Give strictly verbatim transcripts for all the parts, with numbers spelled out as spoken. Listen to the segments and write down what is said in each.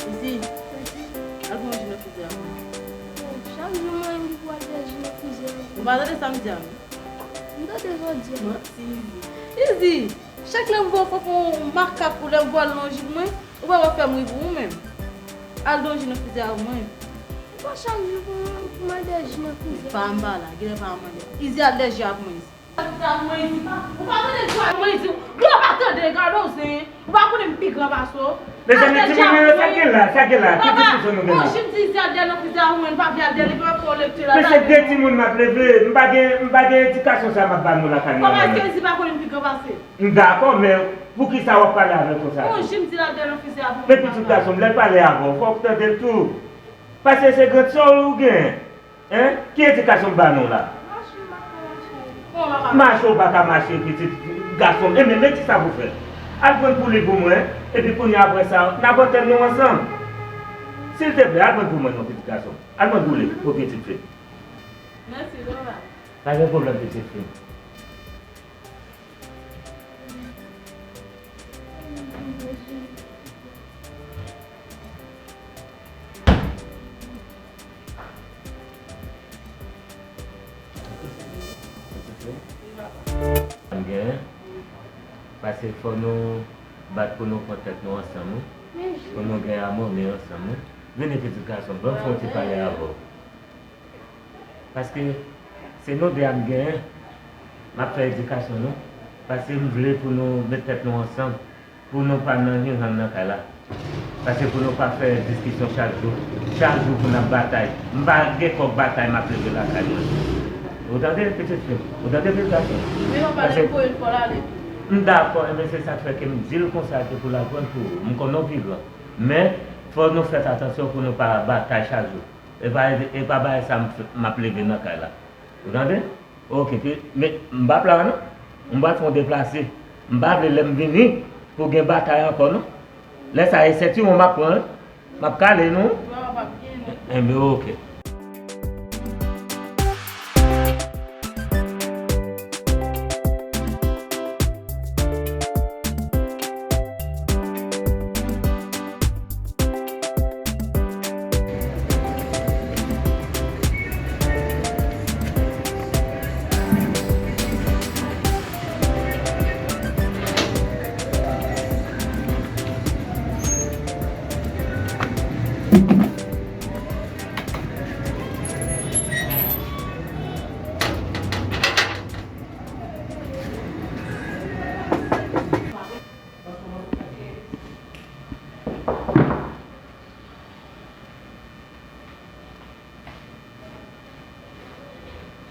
Izi, al pran yon ji nan frizè a pou mwen. Chak jou mwen menm ki pou al fè ji nan frizè a pou mwen. Ou pa tande sa m di a, non? M tande sa w di a. Manti, Izi. Izi, chak lè m voye w fòk yon makak ou lè m voye al nan ji pou mwen, ou pa wè fè m ri pou ou menm. Al pran yon ji nan frizè a pou mwen. Ou pa chak jou pou mwen, pou mande ji nan frizè. Pa m pa la, genlè pa m mande. Izi, al pran ji a pou mwen, Izi. Ou pa tande dlo a mwen di w. Dlo pa tande, gade w zen. Ou pa konnen m pi gran pase w. Mezanmi, timoun yo, sa gen la, sa gen la? Ki diskisyon nou gen la? Bon, jim di Izi al dèyè nan frizè a pou mwen, li pa vle al dèyè, li pa pran lekti la. Men se de timoun m ap leve, m pa gen, m pa gen edikasyon sa m ap ba nou lakay mwen. Kòman èske Izi pa konnen m pi gran pase l? M dakò, men poukisa w ap pale avè l konsa tou? Bon, jim di l al dèyè nan frizè a pou mwen. Men pitit gason m, lè l pale avè w, fò w tande l tou. Paske se grandsè w ou gen. Hein? Ki edikasyon m ba nou la? Mache, m pa ka mache. Mache ou pa ka mache, pitit gason m. Enben, men kisa pou fè. Al pran pou li pou mwen, epi kounye a apre sa, n ap antre nou ansanm. Silteplè, al pran pou mwen non, pitit gason m. Al pran pou li, pou pitit fi m. Mèsi, papa. Pa gen pwoblèm, pitit fi m. Genyen, paske fò nou bat pou nou pran tèt nou ansanm, wi. Pou nou gen amoni ansanm, wi. Vini, pitit gason m, ban m fè yon ti pale avè w. Paske se nou de a m genyen, m ap fè edikasyon nou. Paske m vle pou nou met tèt nou ansanm, pou nou pa nan hihann nan kay la. Paske pou nou pa fè diskisyon chak jou, chak jou pou n ap batay. M pa gen kòk batay m ap leve lakay mwen. Ou tande, pitit fi m? Ou tande, pitit gason? Wi, papa, l ap voye l fò l ale tou. M dakò, enben se sa k fè ke m di l konsa ke pou l al pran pou ou. M konnen w pi gran. Men, fò nou fè atansyon pou nou pa batay chak jou. E pa, e pa bagay sa m f-, m ap leve nan kay la. Ou tande? Oke, pi, men, m p ap la non. M pral fè yon deplase. M pa vle lè m vini pou gen batay ankò non. Lè sa e sentiwon m ap pran, m ap kale nou. Enben, oke.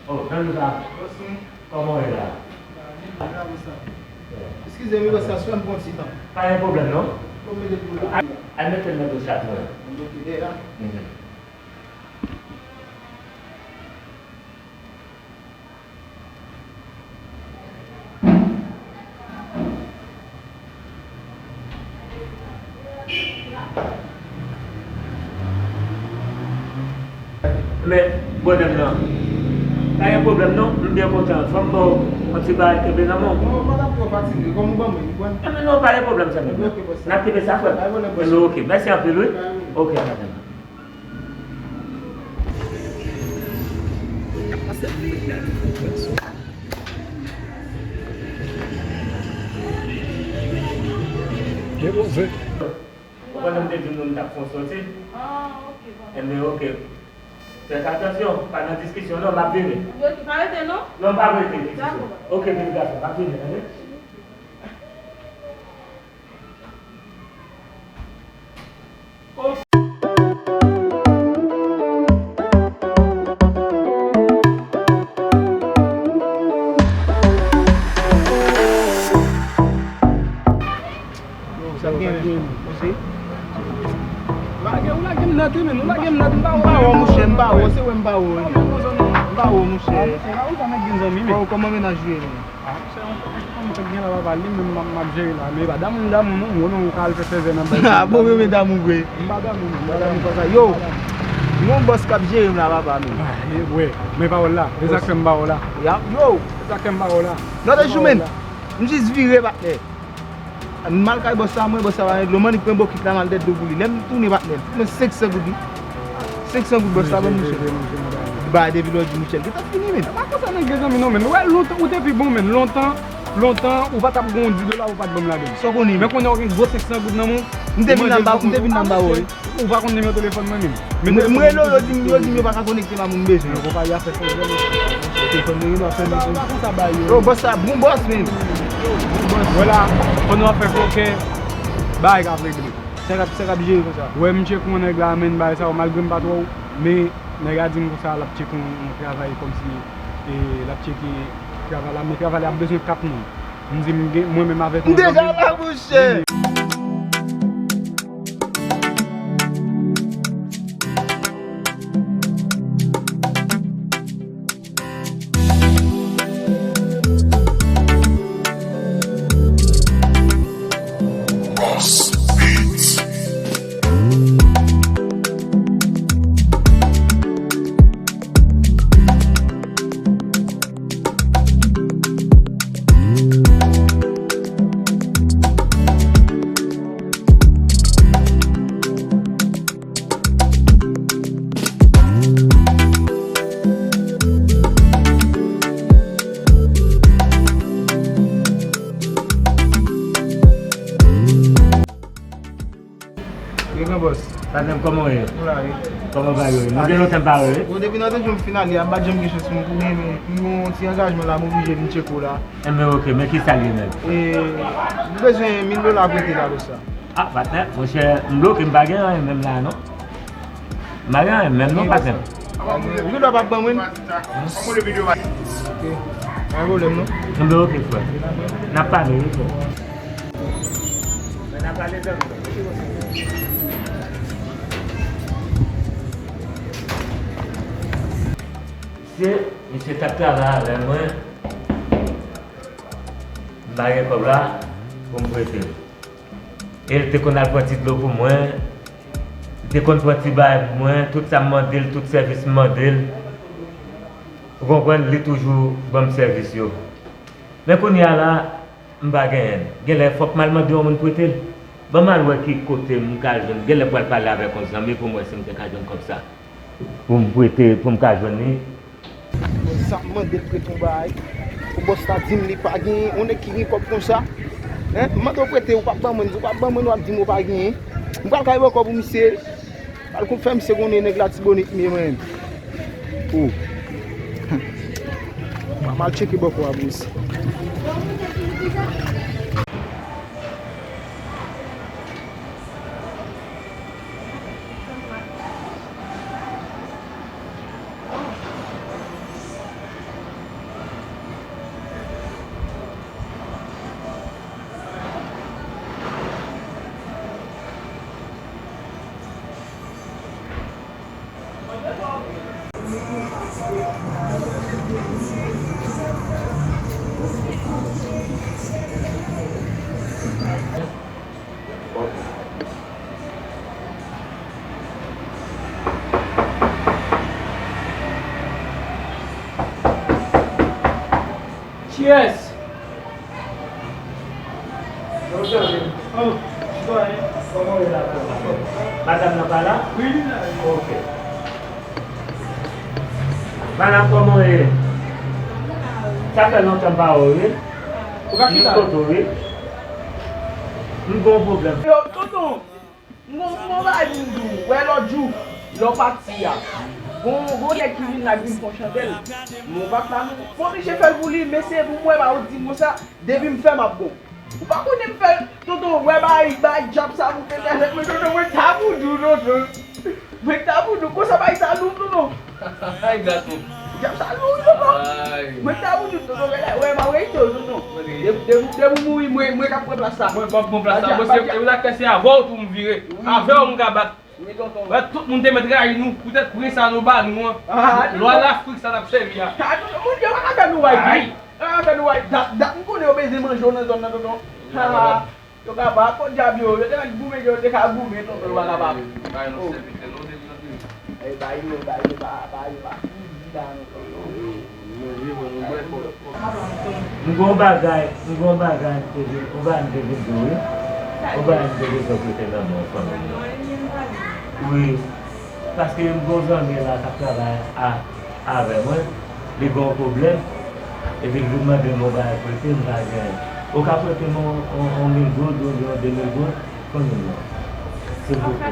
Oh, Jean-Lucas. Kòman w ye la? Eskize m, sa pran m yon ti tan. Pa gen pwoblèm, non. Al, al mete l nan douch la pou mwen. Men, pwoblèm nan, Pa gen pwoblèm non, m byen kontan. Fò m ba w yon ti bagay kenbe nan men w. Non, m pa t ap twò fatige, kòm ou ban mwen, ou konprann? Enben non, pa gen pwoblèm, zanmi m. Enben, ok, bòs. N ap kenbe sa, frè m. Enben, ok, bòs. Enben, ok, mèsi anpil, wi. Enben, wi. Ok, frè m. Depoze. Ou konnen m te di nou m t ap fè yon soti? Ah, ok, papa. Enben, ok. Fè atansyon, pa nan diskisyon non, m ap vini. Ok, pa rete non? Non, m p ap rete, pitit. Dakò, papa. Ok, bèl gason, m ap vini, tande? Sa gen, ou se? Lage, ou lage m nèt, wi, men, ou lage m nèt, m pa wè. M pa wè, mouche, m pa wè, se wè m pa wè. M pa wè, mouche. Kòman, kòman mennaj ou ye, men? Ah, se yon, yon fèk gen la, papa, li menm m ap, m ap jere la, men pa damou m damou non, mwen menm ou ka al fè fèzè nan bèl. Ah, bon, men, men damou vre. M pa damou non, m pa damou konsa. Yo, yon bòs k ap jere m la, papa, men. Ah, e, wè, men pawòl la, e sa k fè m ba w la. Yo. E sa k fè m ba w la. Lòt jou, men, m jis vire, patnè. M al kay bòs la, mwen, bòs la pa regle. M annik pran bokit la, m al dèyè do pou li. Lè m tounen, patnè, m tounen senk san goud, wi. Senk san goud, bòs la ban m, mouche. Li bay depi lòdi, mouche, l gentan fini, men. Pa konsa nèg gen zanmi non, men. Ou wè, lontan, ou te pi bon, men. Lontan, lontan, ou pa t ap gen yon dis dola, ou pa t ban m ladan l. Sa w konnen? Men kounye a, ou gen gwo senk san goud nan men w. M te vin la, m pa, m te vin la, m ba w, wi. Ou pa konn nimewo telefòn mwen menm. M rele yo, yo di m, yo di m yo pa ka konekte m a moun m bezwen. Yo, konpayi a fè fè vrèman. Telefòn mwen yo, m ap fè mwen. Yo, bòs sa, bon bòs, men. Vwala, fò nou ap fè koken, bagay k ap regle. Sa k ap, sa k ap jere konsa. Wè, m tcheke yon nèg la, men bagay sa yo, malgre m pa twò, men nèg la di m konsa, l ap tcheke yon, yon travay kòmsi, e, l ap tcheke travay la, men travay la ap bezwen kat moun. M di m gen, mwen menm avèk yon zanmi m. M deja la, monchè. Yo, gran bòs. Patnè m, kòman w ye? M la, wi. Kòman bagay yo ye? Nou gen lontan m pa wè, wi. Bon, depi nan tan m fin ale a, m pa t janm gen chans pou m gen, men m gen yon ti angajman la, m oblije vin tcheke w la. Enben, ok, men kisa l ye menm? E, m bezwen mil dola prete la konsa. Ah, patnè, monchè, m bloke, m pa gen anyen menm la, non. M pa gen anyen menm, non, patnè. Ou gen dwa pa ban mwen? Ok. Pa gen pwoblèm, non. Enben, ok, frè. N ap pale, wi, frè. Misye, misye t ap travay avè mwen. M pa gen kòb la pou m prete l. E l te konn al pran ti dlo pou mwen. Li te konn pran ti bagay pou mwen. Tout sa m mande l, tout sèvis m mande l. Ou konprann? Li toujou ban m sèvis yo. Men kounye a la, m pa genyen l. Genlè fòk m al mande yon moun prete l. Ban m al wè ki kote m ka jwenn. Genlè m pral pale avèk yon zanmi pou m wè si m te ka jwenn kòb sa. Pou m prete, pou m ka jwenn li. Sa m mande l prete yon bagay. Pou bòs la di m li pa genyen. Yon nèg ki gen kòb konsa. Hein? M mande w prete, ou p ap ban mwen, ou p ap ban mwen, w ap di m ou pa genyen. M pral kay bò kòb pou misye. Al kou fè misye konnen nèg Latibonit m ye mwen menm. Oh. M ap al tcheke bòkò a pou misye. Yes. Oh, kòman w ye la? Madanm nan pa la? Wi, li la. Ok. Madanm, kòman w ye? Sa fè lontan m pa wè w, wi. Ou ka chita. M kote w, wi. M gon pwoblèm. Yo, tonton. M gon, m gon bagay pou m di w. Wè lòt jou, lè w pati a. Gon, gon nèg ki vin la, ki vin fè yon chandèl. Men w pa t la non. Bon, misye fè l pou li, men se pou m wè ba ou di m konsa, depi m fè m ap bon. Ou pa konnen m fè, tonton, wè bay, bay djab sa moute tèt mwen, tonton, mwen ta pou di w, tonton. Mwen ta pou di w, konsa bay sa lou, tonton. Ay, gason. Djab sa lou, tonton. Ay. Mwen ta pou di w, tonton, wè, wè, m a wè ito, tonton. Depi, depi, depi w mouri, mwen, mwen k ap pran plas la. Mwen k ap pran plas la, mwen se, e w la kè se avè w tou m vire. Avè w m ka bat. Wi, tonton. Wè, tout moun te mèt rayi nou, poutèt pri sa nou ba nou an. Lwa Lafrik sa n ap sèvi a. Moun yo pa ka fè nou wè. Ay. Yo pa ka fè nou wè. Dat, dat m konnen yo bezwen manje w nan zòn nan, tonton. Yo ka pa, kot djab yo, yo te mèt goumen, yo te ka goumen, tonton, yo pa kapab. Bay nou sèvitè, non, depi nan diri. Ey, bay yo, bay yo, ba, ba yo, ba. Di ba nou, tonton. M gen yon bagay, m gen yon bagay m te vin, yon bagay m te vin di w, wi. Yon bagay m te vin di w ki te nan men w, fanmi m nan. Wi. Paske m gen yon zanmi la k ap travay a, avè mwen, li gen yon pwoblèm, epi l vin mande m yon bagay prete, m pa genyen. Ou ka prete m yon, yon, yon mil goud, yon, yon de mil goud? Fanmi m nan. Silvouplè.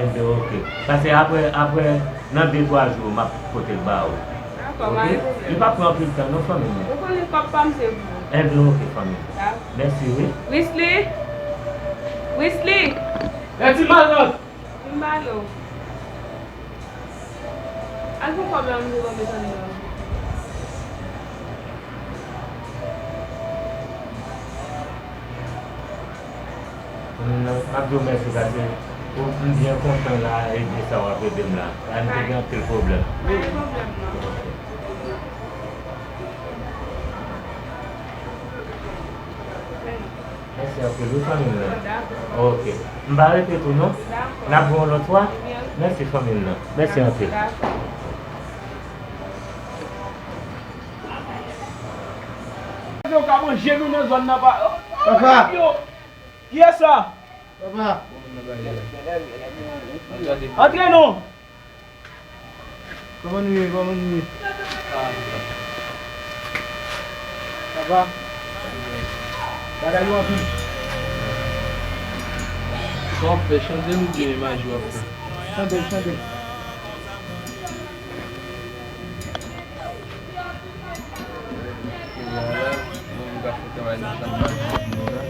Enben, ok. Paske apre, apre, nan de, twa jou, m ap pote l ba ou. Dakò, pa gen pwoblèm. Li p ap pran anpil tan, non, fanmi m nan. Ou konnen kòb pa m se pou ou. Enben, ok, fanmi m. Dakò. Mèsi, wi. Wisly! Wisly! Lè ti matant! Vin pale w. Al pran kòb la, m di w mete anndan. M ap di w mèsi paske ou, m byen kontan la, ede sa w ap ede m la. La, m te gen anpil pwoblèm. Pa gen pwoblèm, non. Mèsi anpil, wi, fanmi m nan. Dakò. Ok. M pa rete tou, non? Dakò. N ap wè yon lòt fwa? Ebyen. Mèsi, fanmi m nan. Mèsi anpil. Dakò. Yo ka manje nou nan zòn nan, pa. Papa! Kiyès sa? Papa! Antre non! Kòman nou ye? Kòman nou ye? Sa va? Bagay yo anpil. Sa w ap fè, chandèl oubyen imaj yo ap fè? Chandèl, chandèl. Kounye a la, mwen, m ka fè travay nan chanm maji mwen an.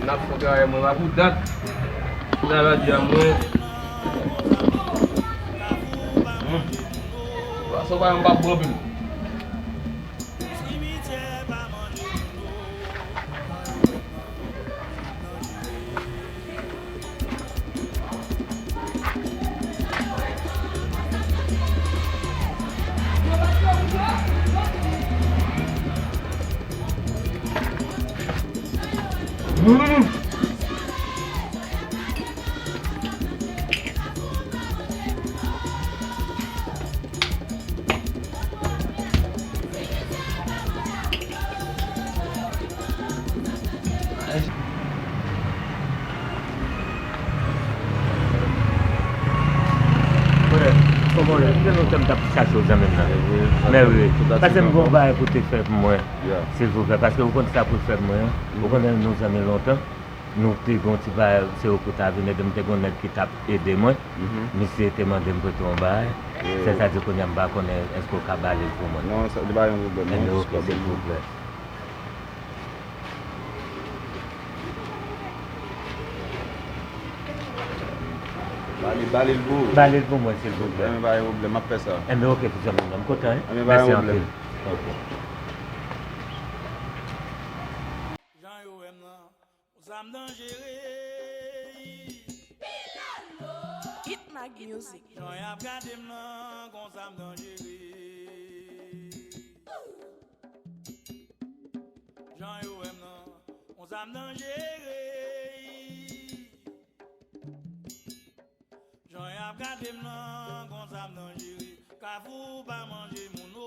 M ap fè travay mwen pa pou dat. Travay di a mwen. Hmm. Pwason pa yon pap bon pil. Frè, kòman w ye? Gen lontan m t ap chache w, zanmi m nan. Men wi, paske m gen yon bagay pou te fè pou mwen. Silvouplè, paske ou konn sa pou fè pou mwen, wi. Ou konnen nou zanmi lontan. Nou te gen yon ti bagay, se ou pou ta vin ede m. Te gen yon nèg ki t ap ede mwen. Misye te mande m prete yon bagay. Sètadi kounye a m pa konnen èske w ka ba li l pou mwen. Non, sa, li pa yon pwoblèm, non. Enben, ok, silvouplè. Ba li, ba li l pou ou. Ba li l pou mwen, silvouplè. Enben, pa gen pwoblèm, m ap fè sa. Enben, ok, zanmi m nan, m kontan, wi. Enben, pa gen pwoblèm. Mèsi anpil. Ok. Jan yo wè m nan, yon zam danjere. Hit Mag Music. Jan y ap gade m nan, yon zam danjere. Jan yo wè m nan, yon zam danjere. Jan y ap gade m nan, yon zam danjere. Kafou pa manje moun, o.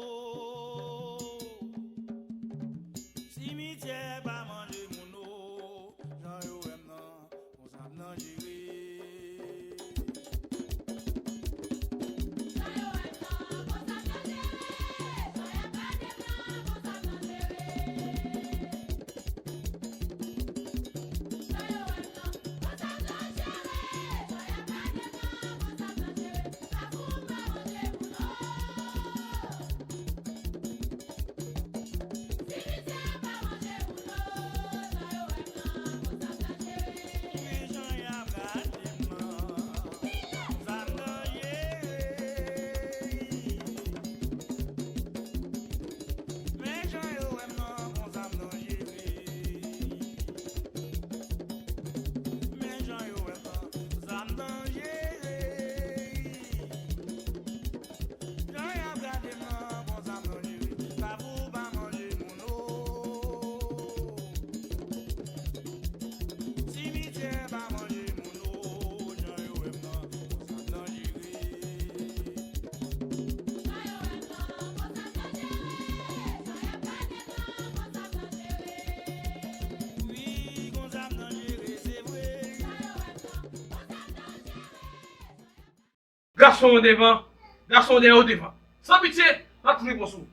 Gason devan, gason dèyè w devan. San pitye, m ap tou repons ou.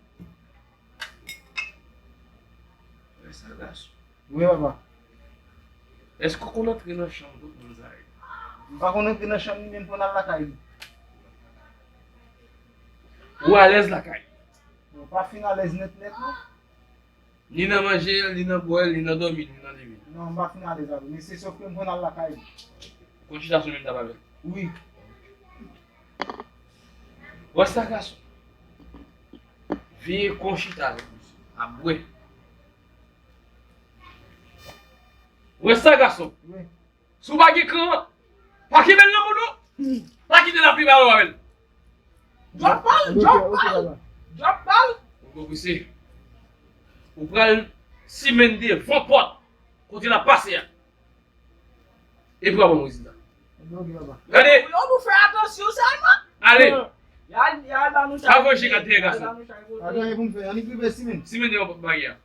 Wè sa, gason. Wi, papa. Èske w konn antre nan chanm tout moun sa yo? M pa konn antre nan chanm li, men m konn al lakay li. Ou alèz lakay? Bon, pa fin alèz nèt nèt, non. Ni nan manje l, ni nan bwè l, ni nan dòmi l, ni nan leve l. Non, m pa fin alèz avè l. Men se sòf ke m konn al lakay li. Konn chita sou menm tab avè l? Wi. Wè sa, gason. Veye konn chita avèk misye. Ap bwè. Wè sa, gason. Wi. Si w pa gen kran, pa kenbe l nan men w. Pa kite lapli ba w avè l. Drop bal, drop bal, drop bal. Ou poko prese. Ou pral simen devan pòt kote l ap pase a. Epi w a ban m rezilta. Gade. Yo, nou fè atansyon sèlman. Ale. Y al, y al ba nou chay. Pa voye je atè, gason. Pa gen anyen pou m fè. Annik rive simen. Simen devan pòt baryè a.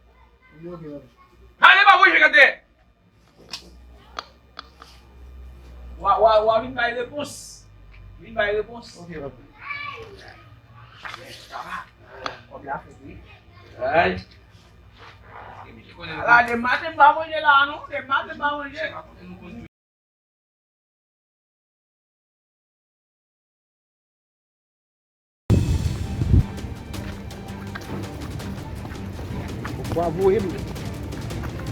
Ale, pa voye je atè. W a, w a, w a vin bay repons. Vin bay repons. Ok, papa. Kòb la fèt wi. Ay. Ala, demen maten m pa manje la non. Demen maten m pa manje. Poko a voye m.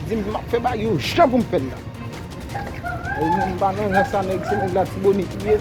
Di m m ap fè bagay ijan pou m fè l la. Ay, mwen m pa nan rans a nèg, se nèg Latibonit li ye.